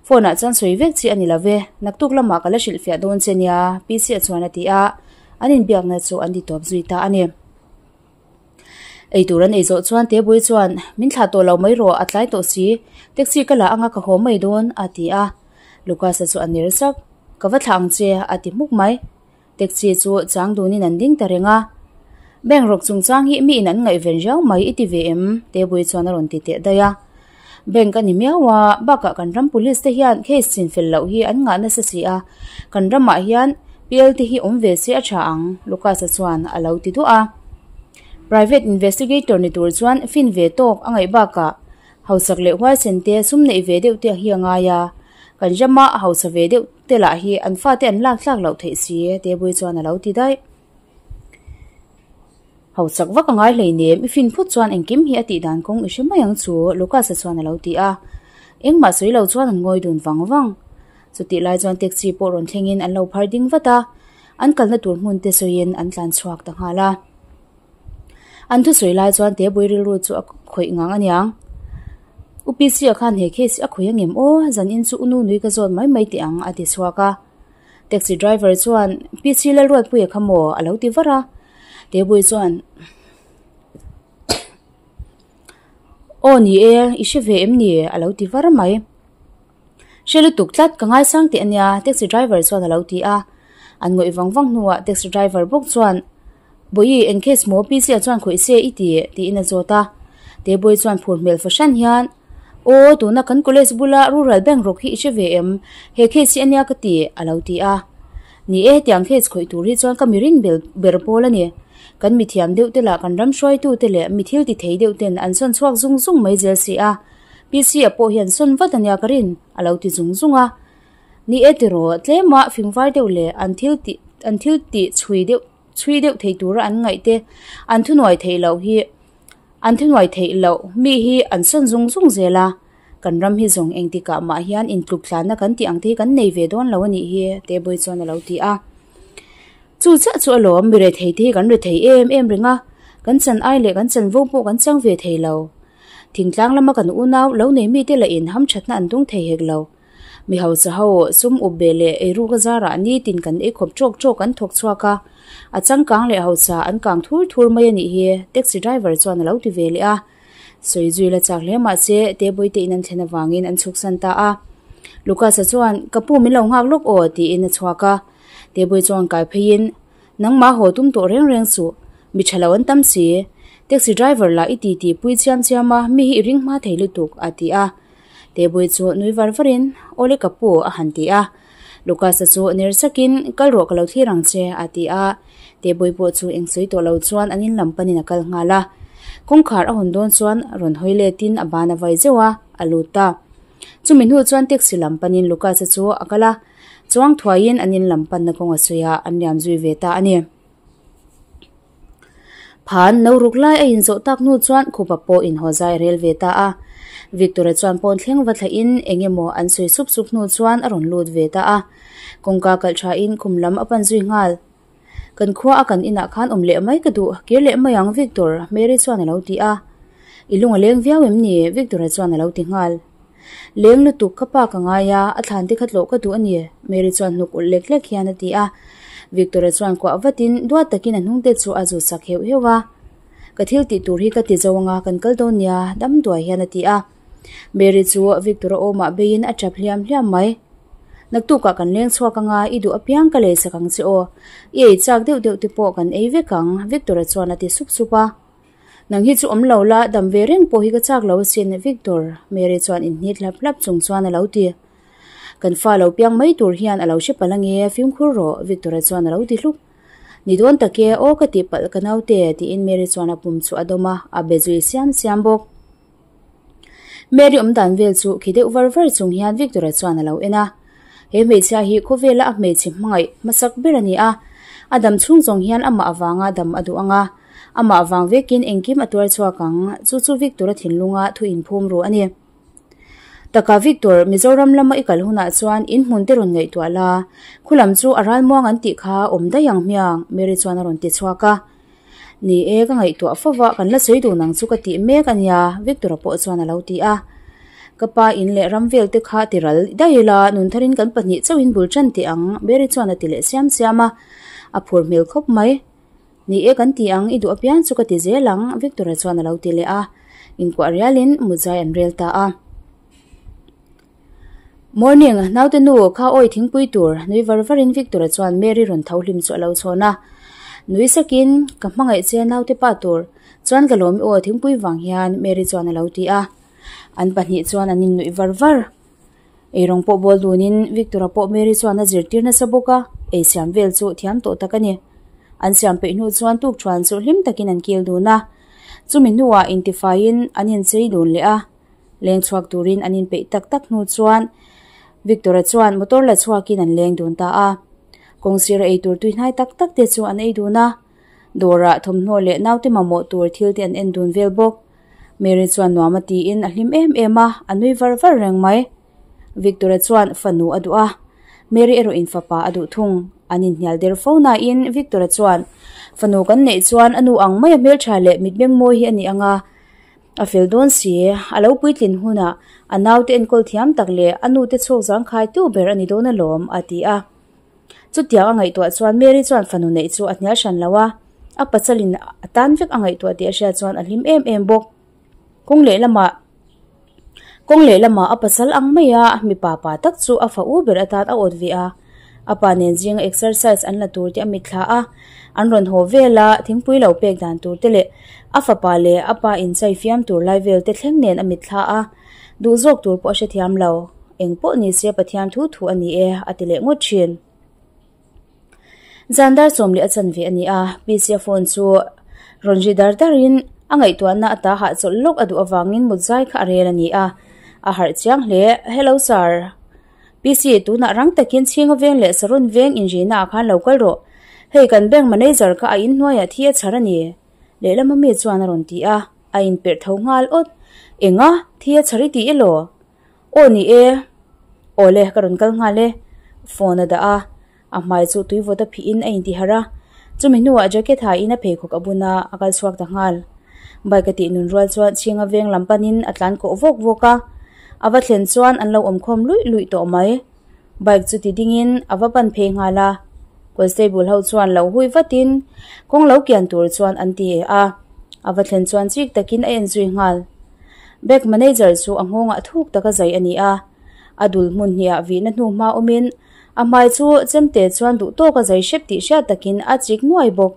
Phone ah chuan sawi vek chi a ni lo ve, naktuk lamah ka la hrilhfiah dawn che nia, PC-a chuan a ti a, an inbiakna chu an ti tawp zui ta a ni. Eitur an ei zawh chuan Tebui chuan, Min thlah tawh lo mai rawh, a tlai tawh si, taxi ka la anga ka haw mai dawn, a ti a. Lucas-a chu a ner sak, Ka va thlah ang che, a ti hmuk mai. Taxi chu chang dunin an ding ta reng a. Bank rawk chungchang hi miin an ngaihven riau mai i ti ve em? Tebui chuan a rawn ti teh daih a. Bank a ni miau a, bakah kan ram police te hian case chin fel loh hi an ngah nasa si a, kan ramah hian PL te hi awm ve se a tha ang, Lucas-a chuan a lo ti duah a. Private investigator ni tur chuan fin ve tawk a ngaih bakah hausak leh huaisen te sum neih ve deuh te hi a ngai a, kan rama a hausa ve deuh te lah hi an fate an lak tlak loh theih si, Tebui chuan a lo ti daih. Hausak vak a ngai hleinem, i fin phut chuan engkim hi a tih dan kawng i hre mai ang chu, Lucas-a chuan a lo ti a. Engmah sawi lo chuan an ngawi dun vang vang. Chutih lai chuan taxi pawh rawn thlengin an lo phar ding vat a, an kalna tur hmun te sawiin an tlan chhuak ta nghal a. An thusawi lai chuan Tebui rilru chu a khawih ngang a niang. U PC-a khan he case hi a khawih angem aw, zanin chu u Nunui ka zawt mai mai teh ang a ti chhuak a. Taxi driver chuan PC Lalruatpuia kha maw a lo ti var a. Tebui chuan Aw ni e, i hre ve em ni a lo ti var mai. Hre lutuk tlat, ka ngaisang teh ania taxi driver chuan a lo ti a. An ngawih vang vang hnuah taxi driver bawk chuan Bawihi, eng case maw PC-a chuan khawih se i ti? tiin a zawt a. Tebawii chuan phur hmel fahran hian, Aw, tuna kan college bula rural bank rawk hi i hre ve em? He case hi ania ka ti, a lo ti a. Ni e, hetiang case khawih tur hi chuan ka mi rin bel ber pawl a ni. Kan mithiam deuh te lah kan ram hruaitu te leh mi thil ti thei deuh ten an sawn chhuak zung zung mai zel si a. PC-a pawh hian sawn vat ania ka rin, a lo ti zung zung a. Ni e tiraw, tlema fingvar deuh leh an thil tih an thil tih chhui deuh chhui deuh thei tura an ngaih te an thunuai theih loh hi an thunuai theih loh mi hi an sawn zung zung zel a, kan ram hi zawng engtikah mah hian intluk tlanna kan tih ang te hi kan nei ve dawn lo a nih hi Tebawii chuan a lo ti a. Chu chiah chu alawm mi rethei te hi kan rethei em em reng a, kan chan ai leh kan chanvo pawh kan chang ve thei lo. Thingtlang lama kan unau lo nei mite lah in hamthatna an dawng thei hek lo. Mi hausa ho sum up beh leh eiruk a zarah nitin kan ei khawp tawk tawk an thawk chhuak a, a changkang leh hausa an kang thur thur mai a nih hi, taxi driver chuan a lo ti ve leh a. Sawi zui la chak hle mahse Tebawite in an thlen avangin an chhuksan ta a. Lucas-a chuan, Ka pu min lo nghak lawk aw, tiin a chhuak a. Tebawii chuan kai pheiin, Nangmah haw tum tawh reng reng suh, mi tha lo an tam si. Taxi driver lah i titi pui chiam chiam a, mi hi i ring hma thei lutuk, a ti a. Tebawii chu nui var varin, Awle ka pu, a han ti a. Lucas-a chu ner sakin, Kal rawh ka lo thlir ang che, a ti a. Tebawii pawh chu eng sawi tawh lo chuan an in lam panin a kal nghal a. Kawngkhar a hawn dawn chuan rawn hawi letin a ban a vai zeuh a, a lut ta. Chumi hnu chuan taxi lam panin Lucas-a chu a kal a. Chuang thuaiin an in lam panna kawng a sawi a, an liam zui ve ta a ni. Phan no ruk lai a inzawh tak hnu chuan khupa pawh inhaw zai a rel ve ta a. Victor-a chuan pawn thleng va thlahin eng emaw an sawi sup sup hnu chuan a rawn lut ve ta a. Kawngka kalh thain khum lam a pan zui nghal. Kan khua a kan inah khan awm leh mai ka duh, kir leh mai ang Victor, Mary chuan a lo ti a. I lung a leng viau em ni? Victor-a chuan a lo ti nghal. Leng lutuk ka pa ka ngai a, a thlan te kha tlawh ka duh a ni, Mary chuan hnuk ulh lek lek hian a ti a. Victor-a chuan kuah vatin duat takin a hnung te chu a zut sak heuh heuh a. Ka thil tih tur hi ka ti zo anga kan kal dawn nia, dam duai hian a ti a. Mary chu Victor-a awmah beiin a tap hliam hliam mai. Naktukah kan leng chhuak anga i duh apiang ka lei sak ang che aw. I ei chak deuh deuh te pawh kan ei vek ang, Victor-a chuan a ti sup sup a. Nang hi chu awm lo la, dam ve reng pawh hi ka chak lo asin, Victor, Mary chuan inhnit hlap hlap chung chuan a lo ti. Kan fa lo piang mai tur hian a lo hre palh ange, fimkhur rawh, Victor-a chuan a lo ti hluk. Ni dawn tak e, aw ka tih palh ka naute, tiin Mary chuan a pum chu a dawm a, a be zui siam siam bawk. Mary awm dan vel chu khi deuh var var chung hian Victor-a chuan a lo en a. He hmeichhia hi khawvela a hmeichhe hmangaih hmasak ber a ni a, a dam chhung zawng hian amah avanga dam a duh ang a, amah vang vekin engkim a tuar chhuak ang, chu chu Victor-a thinlunga thu inphum ru a ni. Taka Victor, Mizoram lama i kal hunah chuan in hmun te rawn ngaihtuah la, khulam chu a ralmuang an tih kha awm daih ang hmiang, Mary chuan a rawn ti chhuak a. Ni e, ka ngaihtuah fo va, kan la sawi dun ang chu ka tih mek a nia, Victor-a pawh chuan a lo ti a. Ka pa in leh ram vel te kha ti ral daih ila, nun tharin kan pahnih chauhin bul tan teh ang, Mary chuan a ti leh siam siam a. A phur hmel khawp mai. Ni e, kan ti ang, i duh apiang chu ka ti zel ang, Victor-a chuan a lo ti leh a. Inkuah rialin muzai an rel ta a. Morning, naute nu kha awi thingpui tur, nui var varin Victor-a chuan Mary rawn tho hlim chu a lo chhawn a. Nui sakin, Ka hmangaih che naute pa tur, chuan ka lawm i aw thingpui vang hian, Mary chuan a lo ti a. An pahnih chuan an innuih var var. Eirawng pawh bawl dunin Victor-a pawh Mary chuan a zirtir nasa bawk a, ei siam vel chu thiam tawh tak a ni. An siam peih hnu chuan tukṭhuan chu hlim takin an kil dun a. Chumi hnuah intifaiin an inchei dun leh a. Leng chhuak turin an inpeih tak tak hnu chuan Victor-a chuan motor la chhuakin an leng dun ta a. Kawngsira ei tur tuihnai tak tak te chu an ei dun a. Dawrah thawmhnaw leh naute mamawh tur thil te an en dun vel bawk. Mary chuan nuam a tiin a hlim em em a, a nui var var reng mai. Victor-a chuan fanu a duh a, Mary erawhin fapa a duh thung. An inhnial der fo nain Victor-a chuan fanu kan neih chuan a nu ang maia hmeltha leh mitmeng mawi hi a ni ang a, A fel dawn si, a lo puitlin hunah a naute enkawl thiam tak leh a nute chhawk zangkhai tu ber a ni dawn alawm, a ti a. Chutiang a ngaihtuah chuan Mary chuan fanu neih chu a hnial hran lo a, a pasalin a tan vek a ngaihtuah tih a hriat chuan a hlim em em bawk. Kawng lehlamah Kawng lehlamah a pasal ang maia mipa pa tak chu a fa u ber atan a awt ve a, a pa nen zinga exercise an la tur te a mitthla a, an rawn haw vel a, thingpui lo pek dan tur te leh a fapa leh a pa inchai fiam tur lai vel te thleng nen a mitthla a, duh zawk tur pawh a hrethiam lo, eng pawh ni se Pathian thu thu a ni e a ti leh ngawt thin. Zan dar sawm leh a chanve a ni a, Pc-a phone chu rawn ri dar darin a ngaihtuahna a ta hahchawlh lawk a duh avangin mut zai kha a rel a ni a, a harh chiang hle. Hello sir, PC tunah rang takin chhinga veng leh saron veng inrina ah khan lo kal rawh. Hei kan bank manager kha a inhnuaiah thi a chhar a ni, lehlam ami chuan a rawn ti a, a inperh tho nghal awt. Enga, thi a chhar i ti elaw? Aw ni e, aw le ka rawn kal nghal e, phone a dah a, a hmai chu tui vawt a phih in a inti harh a, chumi hnuah jacket ha in a pheikhawk a bun a, a kal chhuak ta nghal. Bike a tih nun rual chuan chhinga veng lam panin a tlan kawh vawk vawk a, A va thlen chuan an lo awmkhawm luih luih tawh mai. Bike chu ti dingin a va pan phei nghal a. Constable ho chuan lo hui vatin kawng lo kian tur chuan an ti a. A va thlen chuan chik takin a en zui nghal. Bank manager chu a nghawngah thuk taka zai a ni a. A dul hmun hniah vihna hnu hma awmin a hmai chu chemte chuan duh tawka zai hrep tih hriat takin a chik nuai bawk.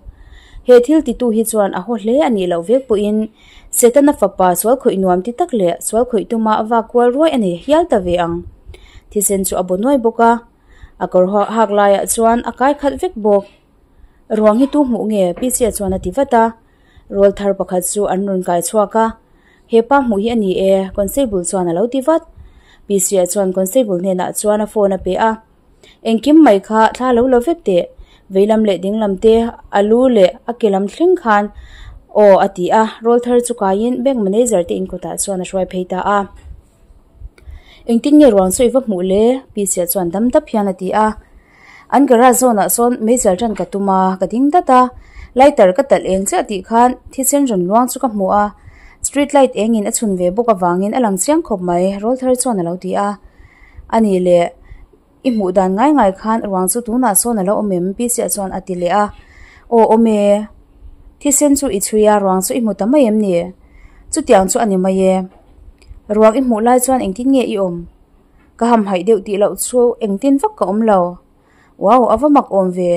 He thil titu hi chuan a haw hle a nih loh vek pawhin Setana fapa sual khawih nuam ti tak leh sual khawih tuma a vak kual ruai a nei hial ta ve ang. Thisen chu a baw nuai bawk a, a kawr hak laiah chuan a kai khat vek bawk. Ruang hi tu hmuh nge? Pc-a chuan a ti vat a. Rawl thar pakhat chu an rawn kai chhuak a, He pa hmuh hi a ni e, Constable chuan a lo ti vat. Pc-a chuan Constable hnenah chuan a phone a pe a, Engkim mai kha thla lo la vek teh, veilam leh dinglam te, a lu leh a ke lam thleng khan aw a ti a, rawl thar chu kaiin bank manager te inkawtah chuan a hruai phei ta a. Engtin nge ruang chu i va hmuh le? Pc-a chuan dam dap hian a ti a. An garage zawnah sawn meichal tan ka tum a, ka ding dat a, lighter ka talh eng chiah tih khan thisen rawn luang chu ka hmu a, street light engin a chhun ve bawk avangin a lang chiang khawp mai, rawl thar chuan a lo ti a. A nih leh i hmuh dan ngai ngai khan ruang chu tunah sawn a lo awm em? Pc-a chuan a ti leh a, Aw awm e, thisen chu i chhui a, ruang chu i hmu ta mai em ni? Chutiang chu a ni mai e. Ruang i hmuh lai chuan engtin nge i awm? Ka hamhaih deuh tih loh chu engtin vak ka awm lo. Wow, a va mak awm ve.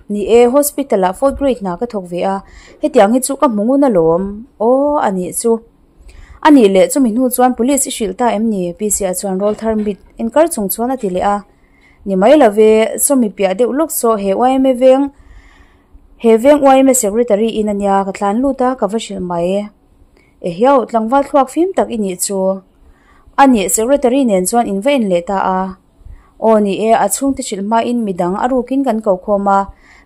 Ni e, hospital ah fourth grade hna ka thawk ve a, hetiang hi chu ka hmu ngun alawm. Aw, a nih chu. A nih leh chumi hnu chuan police i hrilh ta em ni? Pc-a chuan rawl thar mit enkar chung chuan a ti leh a. Ni mai lo ve, sawmi piah deuh lawk saw he yma veng, he veng yma secretary in a nia, ka tlan lut a, ka va hrilh mai. Ehiau, tlangval thluak fim tak i nih chu. A nih, secretary nen chuan in va en leh ta a. Aw ni e, a chhungte hrilh hmain midang a rukin kan ko khawm a,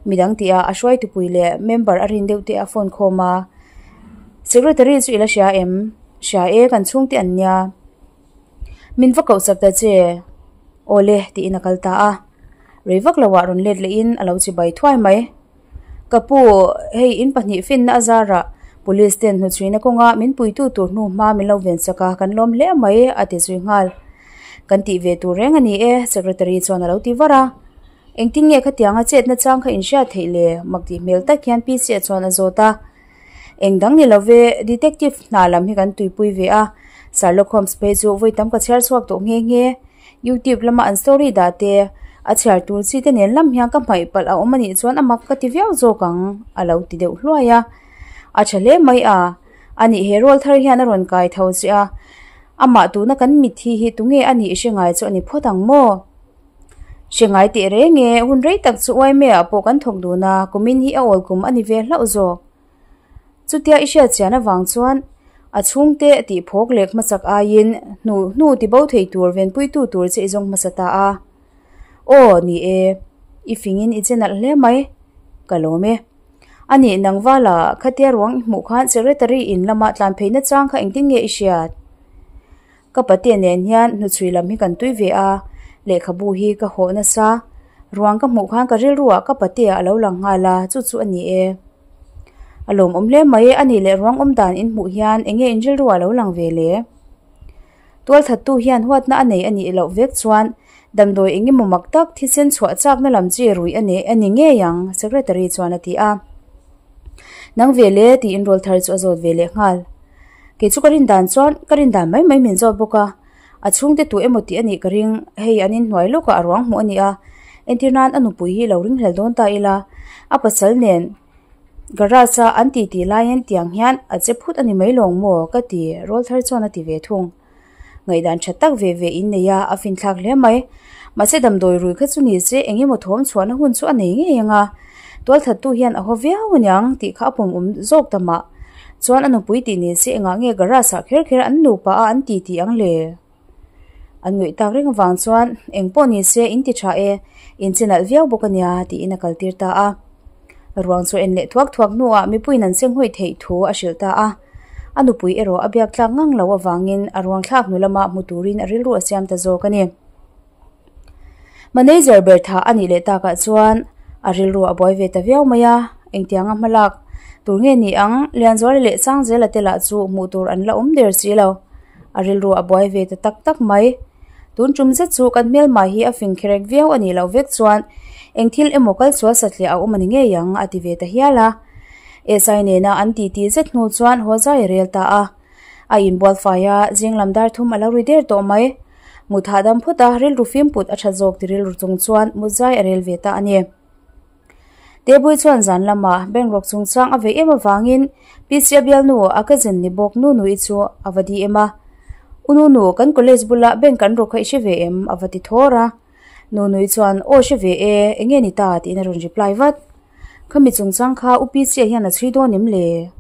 midang tihah a hruaitupui leh member a rin deuh te a phone khawm a. Secretary chu i la hria em? Hria e, kan chhungte an nia. Min va koh chak ta che. Aw le, tiin a kal ta a. Rei vak loah rawn let lehin a lo chibai thuai mai. Ka pu, hei in pahnih finna a zarah Police ten hnuchhuina kawnga min puitu tur hnu hma min lo ven chak a, kan lawm hle mai, a ti zui nghal. Kan tih ve tur reng a ni e, Secretary chuan a lo ti var a. Engtin nge khatianga chetna chang kha in hriat theih le? Mak tih hmel tak hian PC-a chuan a zawt a. Eng dang ni lo ve, Detective hna lam hi kan tuipui ve a, Sherlock Holmes phei chu vawi tam ka chhiar chhuak tawh nghe nghe. Youtube lama an story dah te, a chhiar tur chi te nen lam hian ka hmaih palh a awm a nih chuan a mak ka ti viau zawk ang, a lo ti deuh hluai a. A tha hle mai a, a nih he rawl thar hian a rawn kai tho che a, amah tuna kan mitthi hi tunge a nih hre ngai chu a ni phawt ang maw? Hre ngai teh reng e, hun rei tak chu uaime ah pawh kan thawk dun a, kumin hi a awl kum a ni ve hlauh zawk. Chutia i hriat chian avang chuan a chhungte tih phawk lek hmasak aiin hnu hnu ti bo thei tur venpuitu tur che i zawng hmasa ta a. Aw, ni e, i fingin i che nalh hle mai, ka lawm e. A nih nang vala khatia ruang i hmuh khan secretary in lama tlan pheina chang kha engtin nge i hriat? Ka patea nen hian hnuchhui lam hi kan tui ve a, lehkhabu hi ka hawh nasa. Ruang ka hmuh khan ka rilruah ka patea a lo lang nghal a, chu chu a ni e. A lawmawm hle mai, a nih leh ruang awm dan in hmuh hian eng nge in rilruah a lo lang ve le? Tualthattu hian huatna a nei a nih loh vek chuan damdawi eng emaw mak tak thisen chhuah chakna lam chi ruih a nei a ni ngei ang, Secretary chuan a ti a. Nang ve le tiin rawl thar chu a zawt ve leh nghal. Kei chu ka rin dan chuan ka rin dan mai mai min zawt bawk a, a chhungte tu emaw tih a nih ka ring, hei an inhnuai lawkah a ruang hmuh a ni a, entir nan a nupui hi lo ring hlel dawn ta ila, a pasal nen garage a an ti tih laiin tiang hian a che phut a ni mai lawng maw ka ti, rawl thar chuan a ti ve thung. Ngaihdan tha tak ve ve in nei a, a finthlak hle mai. Mahse damdawi rui kha chu ni se eng emaw thawm chhuahna hun chu a nei ngei ang a, tualthattu hian a haw viau aniang tih kha a pawm awm zawk ta mah. Chuan a nupui tih ni se engah nge garage ah kher kher an nupa a an ti tih ang le? An ngawih tak reng avang chuan eng pawh ni se in ti tha e, in che nalh viau bawk ania tiin a kal tir ta a. Ruang chu en leh thuak thuak hnuah mipuiin an cheng hawi theih thu a hrilh ta a. A nupui erawh a biak tlak ngang lo avangin a ruang thlak hnu lama hmu turin a rilru a siam ta zawk a ni. Manager ber thah a nih leh takah chuan a rilru a buai ve ta viau mai a, engtianga hmalak tur nge ni ang Lianzuala leh Sangzela te lah chu hmuh tur an la awm der si lo. A rilru a buai ve ta tak tak mai. Tun tum zet chu kan hmelma hi a fing kherek viau a nih loh vek chuan eng thil emaw kal sual satliah a awm a ni ngei ang a ti ve ta hial a. Esai nena an titi zet hnu chuan haw zai a rel ta a. A inbual fai a, zing lam dar thum a lo ri der tawh mai. Mut hahdam phawt a, rilru fim put a tha zawk ti rilru chung chuan mut zai a rel ve ta a ni. Tebui chuan zan lamah bank rawk chungchang a vei em avangin PC a bialnu a cousin ni bawk Nunu-i chu a va DM a. U Nunu, kan college bula bank kan rawk kha i hre ve em? a va ti thawr a. Nunu-i chuan, Aw hre ve e, enge ni ta? tiin a rawn reply vat. Khami chungchang kha u PC-a hian a chhui dawn em le?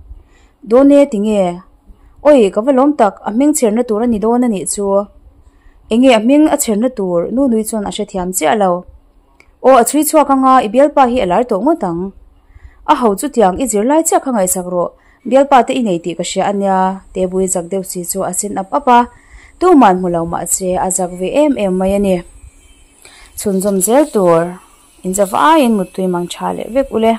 Dawn e, tinge? Awi, ka va lawm tak, a hming chherna tur a ni dawn a nih chu. Enge a hming a chherna tur? Nunu-i chuan a hrethiam chiah lo. Aw a chhui chhuak anga i bialpa hi a lar tawh ngawt ang. A ho chutiang i zir lai chiah kha ngaihsak rawh, bialpa te i nei tih ka hria ania, Tebui zak deuh si chu a sin ap ap a, tuman hmu lo mahse a zak ve em em mai a ni. Chhunzawm zel tur, inzava aiin muttui mang tha leh vek ule.